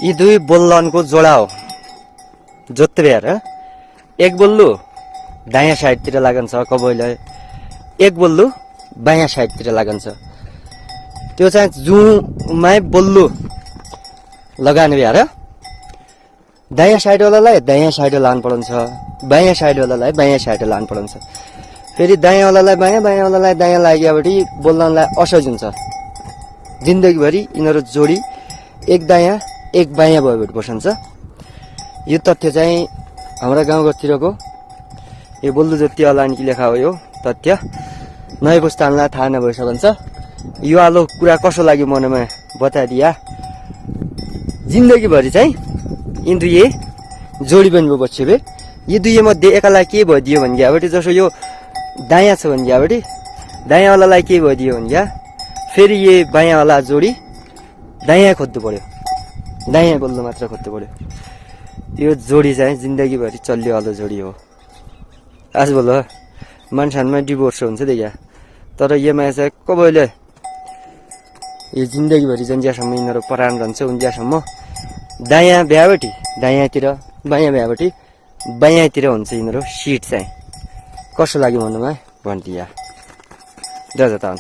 यी दुई बल्लनको जोडा हो जोत्ते बेर एक बल्लु दायाँ साइडतिर लागन्छ कबैले एक बल्लु बायाँ साइडतिर लागन्छ त्यो चाहिँ जुमै बल्लु लगाने भएर दायाँ साइडवालालाई दायाँ साइड लानु पर्छ बायाँ साइडवालालाई बायाँ साइड लानु पर्छ फेरि दायाँवालालाई बायाँ बायाँवालालाई दायाँ लाग्योपछि बोल्नलाई असहज हुन्छ जिन्दगीभरि यिनीहरू जोडी एक दायाँ एक बायाँ भएर बसन्छ यो तथ्य चाहिँ हाम्रा गाउँघरतिरको यो बोल्दो जति अलानीकी लेखा हो यो तथ्य नयाँ पुस्तालाई थाहा नभइसकन्छ यो आलो कुरा कसो लाग्यो मनमा बताइदिया जिन्दगीभरि चाहिँ यी दुई जोडी बन्नु बच्छ बे यी दुई मध्ये एकालाई के भइदियो भन्ने जसो यो दायाँ छ भन्ने दायाँवालालाई के भइदियो भने फेरि यो बायाँवाला जोडी दायाँ खोज्नु पर्यो दायाँ बोल्नु मात्र खोज्नु पर्यो यो जोडी चाहिँ जिन्दगीभरि चल्नेवाला जोडी हो आज बोलो मान्छेमा डिभोर्स हुन्छ देखिया तर योमा चाहिँ कबैले यो जिन्दगीभरि जन्ज्यासम्म यिनीहरू परान रहन्छ उन्ज्यासम्म दायाँ भ्याबटी दायाँतिर बायाँ भ्याबटी बायाँतिर हुन्छ यिनीहरू सिट चाहिँ कसो लाग्यो भन्नुमा भनिदिया जता